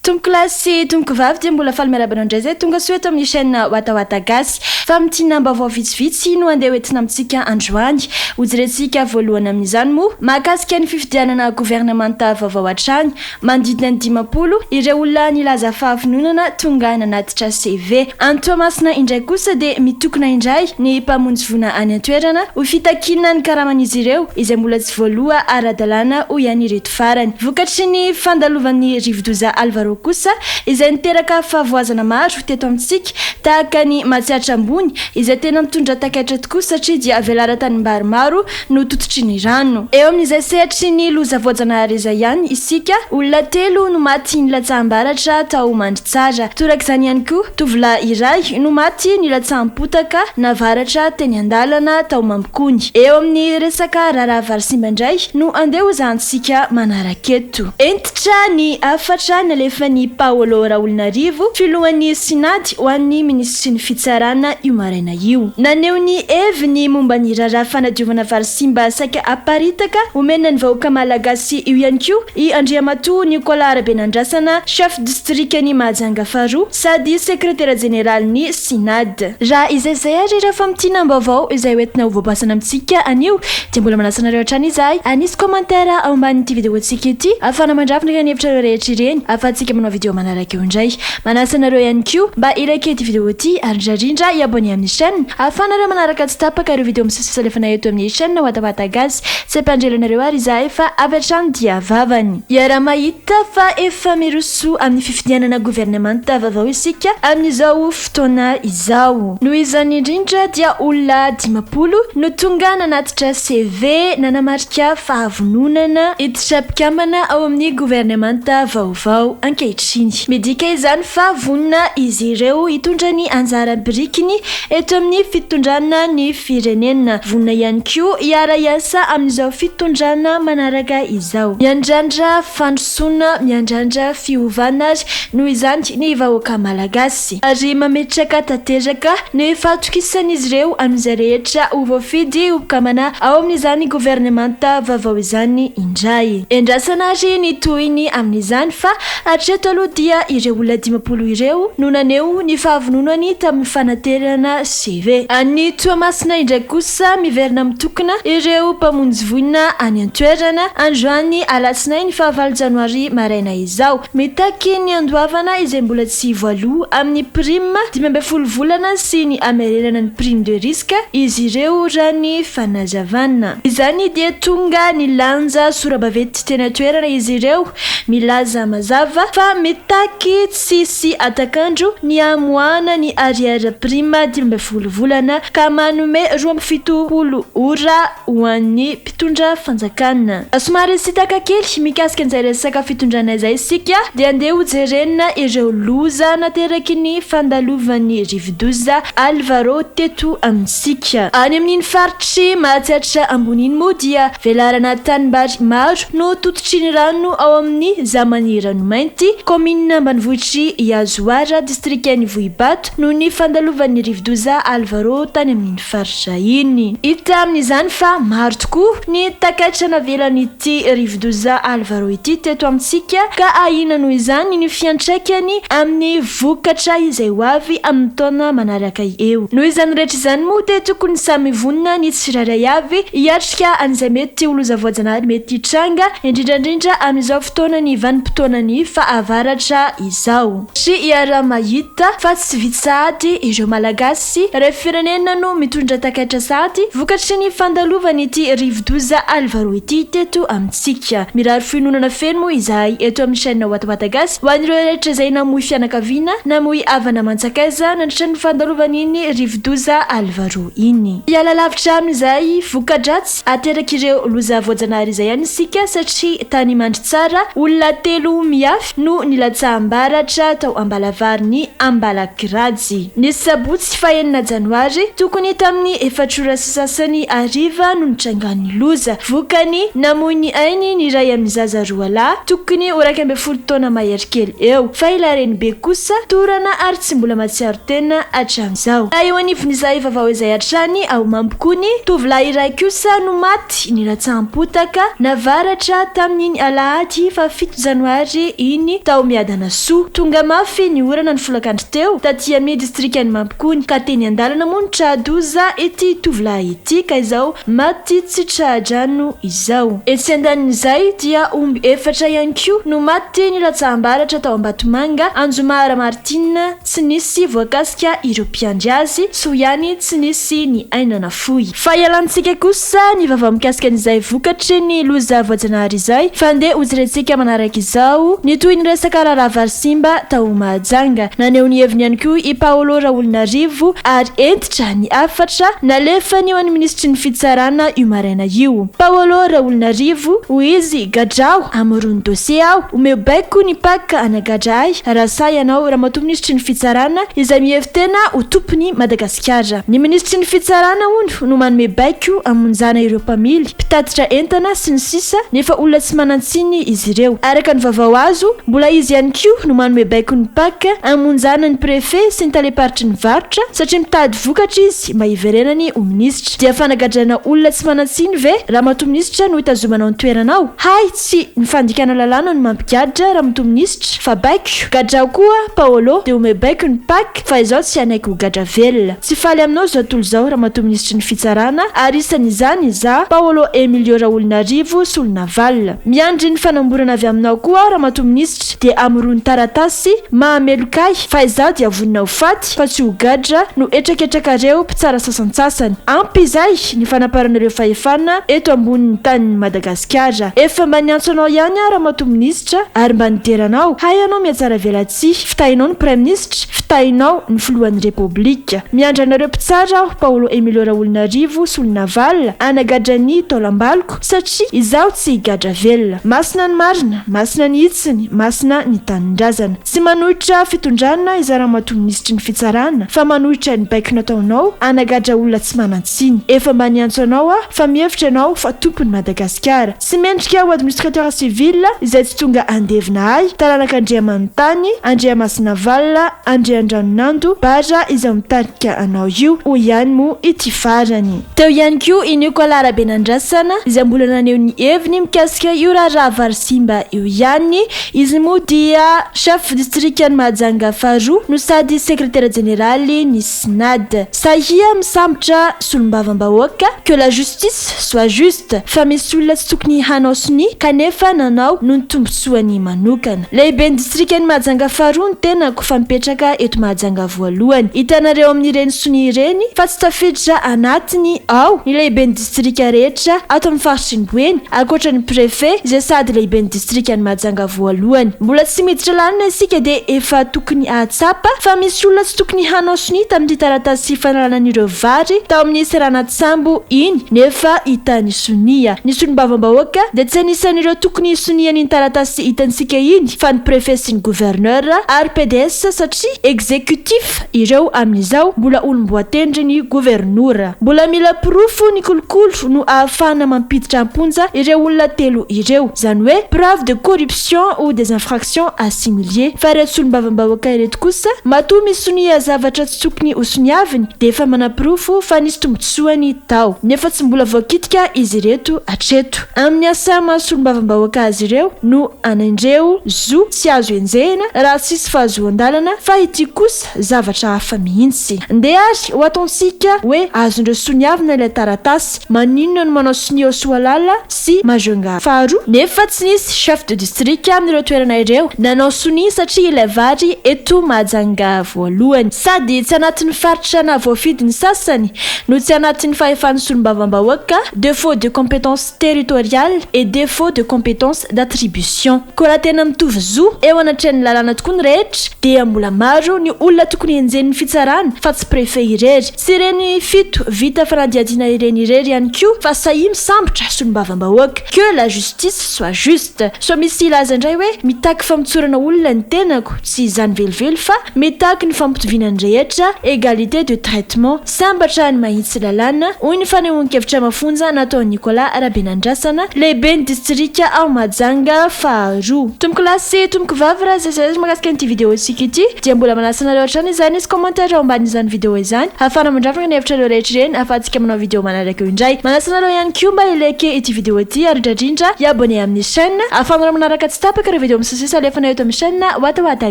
Tompokolahy sy tompokovavy dia mbola faly miarahaba anao indray izay tonga soa eto amin'ny chaîne Watawata Gasy. Famintinam-baovao vitsivitsy no andeha hoentina amintsika androany. Hojerentsika voalohany amin'izany moa mahakasika ny fifidianana governemanta vaovao hatrany. Manodidina ny 50 ireo olona nilaza fahavononana tonga nanatitra CV. Any Toamasina indray kosa dia mitokona indray ny mpamonjy voina any an-toerana ho fitakiana ny karaman'izy ireo izay mbola tsy voaloa ara-dalàna hoy ihany ireto farany. Vokatry ny fandalovan'ny rivodoza Alvaro kosa izay niteraka fahavoazana maro teto amintsika tahaka ny Matsiatra Ambony izay tena nitondra takaitra tokoa satria dia velaran-tanimbary maro no tototry ny rano. Eo amin'izay sehatry ny loza voajanahary izay ihany isika, olona telo no maty nilatsaham-baratra tao Mandritsara. Torak'izany ihany koa, tovolahy iray no maty nilatsaham-potaka navaratra teny an-dalana tao Mampikony. Eo amin'ny resaka raharaha vary simba indray no andeha hozahantsika manaraka eto. Hentitra ny hafatra nalefan'i Paolo Raholinarivo, filohan'ny Synad ho an'ny minisitry ny Fitsarana io maraina io. Naneho ny heviny momba ny raharaha fanadiovana vary simba saika haparitaka omena ny vahoaka malagasy io ihany koa i Andriamatoa Nicolas Rabenandrasana, chef distrikan'i Mahajanga faharoa sady sekretera jeneralin'ny Synad. Raha izay izay ary ireo famintinam-baovao izay hoentina ho voabasana amintsika anio dia mbola manasa anareo hatrany izahay hanisy commentaire ao ambanin'ity vidéo-ntsika ity ahafahana mandrafitra ireny hevitrareo rehetra ireny ahafahantsika manao vidéo manaraka eo indray. Manasa anareo ihany koa mba hi-liker ity vidéo ity ary indrindra indrindra hi-abonner amin'ny chaîne ahafahanareo manaraka tsy tapaka ireo vidéo misesisesy alefanay eto amin'ny chaîne Watawata Gasy. Tsy hampandre anareo ary izahay fa avy hatrany dia vavany. Iaraha-mahita fa efa miroso amin'ny fifidianana governemanta vaovao isika amin'izao fotoana izao. Noho izany indrindra dia olona 50 no tonga nanatitra CV nanamarika fahavononana hiditra mpikambana ao amin'ny governemanta vaovao ankehitriny. Midika izany fa vonona izy ireo hitondra ny anjara birikiny eto amin'ny fitondrana ny firenena. Vonona ihany koa hiara-hiasa amin'izao fitondrana manaraka izao. Miandrandra fandrosoana, miandrandra fiovana ary noho izany ny vahoaka malagasy. Ary mametraka tanteraka ny fahatokisan'izy ireo amin'izay rehetra ho voafidy ho mpikambana ao amin'izany governemanta vaovao izany indray. Endrasana ary ny tohiny amin'izany fa hatreto aloha dia ireo olona 50 ireo no naneho ny fahavononany tamin'ny fanaterana CV. Any Toamasina indray kosa miverina mitokona ireo mpamonjy voina any an-toerana androany alatsinainy fahavalo janoary maraina izao. Mitaky ny handoavana izay mbola tsy voaloa amin'ny prime 15 volana sy ny hamerenana ny prime de risque izy ireo raha ny fanazavana. Izany dia tonga nilanja sora-baventy teny an-toerana izy ireo milaza mazava fa mitaky tsy hisy hatak'andro ny hamoahana ny arrière prime 15 volana ka manome 72 ora ho an'ny mpitondra fanjakana. Somary nisintaka kely mikasika an'izay resaka fitondrana izay isika dia andeha ho jerena ireo loza nateraky ny fandalovan'ny rivodoza Alvaro teto amintsika. Any amin'iny faritr'i Mahatsiatra ambony iny moa dia velarana tanimbary maro no tototry ny rano ao amin'ny Zaman'i Ranomainty, kaominina ambanivohitr'i Ihazoara, distrikan'i Vohibato noho ny fandalovan'ny rivodoza Alvaro tany amin'iny faritra iny. Hita amin'izany fa maro tokoa ny takaitra navelan'ity rivodoza Alvaro ity teto amintsika ka ahiana noho izany ny fiantraikany amin'ny vokatra izay ho avy amin'ny taona manaraka eo. Noho izany rehetra izany moa dia tokony samy vonona ny tsirairay avy hiatrika an'izay mety ho loza voajanahary mety hitranga, indrindra indrindra amin'izao fotoanan'ny vanim-potoanan'ny fahavaratra izao. Tsy iaraha-mahita fa tsy vitsy sahady ireo Malagasy iray firenena no mitondra takaitra sahady vokatry ny fandalovan'ity rivodoza Alvaro ity teto amintsika. Mirary fiononana feno moa izahay eto amin'ny chaîne Watawata Gasy ho an'ireo rehetra izay namoy fianakaviana, namoy havana aman-tsakaiza nandritra ny fandalovan'iny rivodoza Alvaro iny. Hiala lavitra amin'izay voka-dratsy Aterak'ireo loza voajanahary izay ihany isika satria tany Mandritsara, olona telo miafy no nilatsaham-baratra tao Ambalavarin'i Ambalakirajy. Ny sabotsy fahenina janoary, tokony tamin'ny efatra ora sy sasany hariva no nitrangan'ny loza. Vokany, namoy ny ainy ny iray amin'ny zaza roa lahy, tokony ho 11 taona mahery kely eo, fa ilay renibe kosa torana ary tsy mbola mahatsiaro tena hatramin'izao. Eo anivon'izay vaovao izay hatrany ao Mampikony, tovolahy iray kosa no maty nilatsaham-potaka navaratra tamin'iny alahady fahafito janoary iny. Mampikony tao Miadanasoa. Tonga mafy ny orana ny folakandro teo taty amin'ny distrikan'i Mampikony ka teny an-dalana moa no tra-doza ity tovolahy ity ka izao maty tsy tra-drano izao. Etsy andanin'izay dia omby efatra ihany koa no maty nilatsaham-baratra tao Ambatomanga, Anjoma Ramartine, tsy nisy voakasika ireo mpiandry azy, soa ihany tsy nisy ny aina nafoy. Fa ialantsika kosa ny vaovao mikasika an'izay vokatry ny loza voajanahary izay fa andeha hojerentsika manaraka izao ny tohin'ny resaka raharaha vary simba tao Mahajanga. Naneho ny heviny ihany koa i Paolo Raholinarivo ary hentitra ny hafatra nalefany ho an'ny minisitry ny fitsarana io maraina io. Paolo Raholinarivo, hoy izy, gadrao hamorony dossier aho, omeo baiko ny Pac hanagadra ahy raha sahy ianao ramatoa minisitry ny fitsarana izay mihevi-tena ho tompon'i Madagasikara. Ny minisitry ny fitsarana hono no manome baiko hamonjana ireo mpamily, mpitatitra entana, sy ny sisa nefa olona tsy manan-tsiny izy ireo. Araka ny vaovao azo, mbola izy ihany koa no manome baiko ny Pac hamonjana ny préfet sy ny talem-paritry ny varotra satria mitady vokatra izy mba hiverenany ho minisitra. Dia fanagadrana olona tsy manan-tsiny ve ramatoa minisitra no hitazomanao ny toeranao? Hay tsy ny fandikana lalàna no mampigadra ramatoa minisitra fa baiko. Gadrao koa Paolo dia omeo baiko ny Pac fa izaho tsy hanaiky ho gadra velona. Tsy faly aminao izao tontolo izao ramatoa minisitry ny fitsarana ary isan'izany izaho Paolo Emilio Raholinarivo Solonavalona. Miandry ny fanamborana avy aminao koa aho ramatoa minisitra dia amorony taratasy mahameloka ahy fa izaho dia vonona ho faty fa tsy ho gadra no hetraketrakareo mpitsara sasantsasany. Ampy izay ny fanaparanareo fahefana eto ambonin'ny tanin'i Madagasikara. Efa mba niantso anao ihany aho ramatoa minisitra ary mba nidera anao. Hay ianao mihatsaravelatsihy. Fitahinao ny praiminisitra, fitahinao ny filohan'ny repoblika. Miandry anareo mpitsara aho Paolo Emilio Raholinarivo Solonavalona hanagadra ny taolambaloko satria izaho tsy higadra velona. Masina ny marina, masina ny hitsiny, masina ny tanindrazana. Tsy manohitra fitondrana izaho ramatoa minisitry ny fitsarana fa manohitra ny baiko nataonao hanagadra olona tsy manan-tsiny. Efa mba niantso anao aho fa mihevitra ianao fa tompon'i Madagasikara. Tsy mendrika ho administrateur civil izay tsy tonga handevina ahy, taranak'Andriamanontany, Andriamasinavalona, Andriandranonando, Bara izao mitarika anao io, hoy ihany moa ity farany. Teo ihany koa i Nicolas Rabenandrasana izay mbola naneho ny heviny mikasika io raharaha vary simba io ihany. Izy moa dia Chef distrikan'i Mahajanga faharoa no sady sekretera jeneraly ny Cnad. Sahia misambotra solombavambahoaka, que la justice soit juste, fa misy olona tsy tokony hanao sonia kanefa nanao noho ny tombontsoany manokana. Lehiben'ny distrikan'i Mahajanga faharoa ny tenako fa mipetraka eto Mahajanga voalohany. Hitanareo amin'ireny sonia ireny fa tsy tafiditra anatiny ao ny lehiben'ny distrika rehetra ato amin'ny faritry ny Boeny ankoatra ny préfet izay sady lehiben'ny distrikan'i Mahajanga voalohany. Mbola tsy miditra lalina isika dia efa tokony hahatsapa fa misy olona tsy tokony hanao sonia tamin'ity taratasy fanalana an'ireo vary tao amin'ny seranan-tsambo iny nefa hitany sonia. Ny solombavambahoaka dia tsy anisan'ireo tokony hisonia an'iny taratasy hitantsika iny fa ny préfet sy ny gouverneur ary pds satria exécutif ireo amin'izao mbola olom-boatendry ny governora. Mbola mila porofo ny kolokolo no ahafahana mampiditra am-ponja ireo olona telo ireo, izany hoe preuve de corruption ou des infractions assimiliées. Fa ireto solombavambahoaka ireto kosa, matoa misonia zavatra tsy tokony hosoniaviny dia efa manaporofo fa nisy tombontsoany tao. Nefa tsy mbola voakitika izy ireto hatreto. Amin'ny asa maha solombavambahoaka azy ireo no anendreo zo tsy azo enjehina raha tsisy fahazoan-dalana fa ity kosa zavatra hafa mihitsy. Ndeha ary ho ataontsika hoe azon'ireo soniavina ilay taratasy, maninona no manao sonia ao Soalala sy Majunga faharoa nefa tsy nisy chef de district amin'ireo toerana ireo nanao sonia satria ilay vary eto Mahajanga voalohany sady tsy anatin'ny faritra nahavoafidy ny sasany no tsy anatin'ny fahefan'ny solombavambahoaka, defaut de compétence territoriale et défaut de compétence d'attribution. Koa raha tena mitovy zo eo anatrehan'ny lalàna tokoa ny rehetra dia mbola maro ny olona tokony henjehin'ny fitsarana fa tsy préfet irery. Tsy ireny fito vita fanadihadiana ireny irery ihany koa fa sahia misambotra solombavambahoaka. Que la justice soit juste. Sao misy hilaza indray hoe mitaky famotsorana olona ny tenako, tsy izany velively fa mitaky ny fampitoviana ny rehetra, égalité de traitement. Sambatra ny mahitsy lalàna, hoy ny fanehoan-kevitra mafonja nataon'i Nicolas Rabenandrasana, lehiben'ny distrika ao Mahajanga faharoa. Tompokolahy sy tompokovavy raha izay izay mahakasika an'ity vidéo tsika ity dia mbola manasa anareo hatrany izany hisy commentaire ao ambanin'izany vidéo izany ahafahana mandravona ny hevitrareo rehetra ireny ahafahantsika manao vidéo manaraka eo indray. Manasa anareo ihany koa mba hi-like ity vidéo ity ary indrindra indrindra hi-abonner amin'ny chaîne ahafahanareo manaraka tsy tapaka ireo vidéo. misesisesy alefanay eto amin'ny chaîne Watawata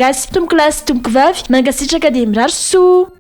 Gasy. Tompokolahy sy tompokovavy, mankasitraka dia mirary soa.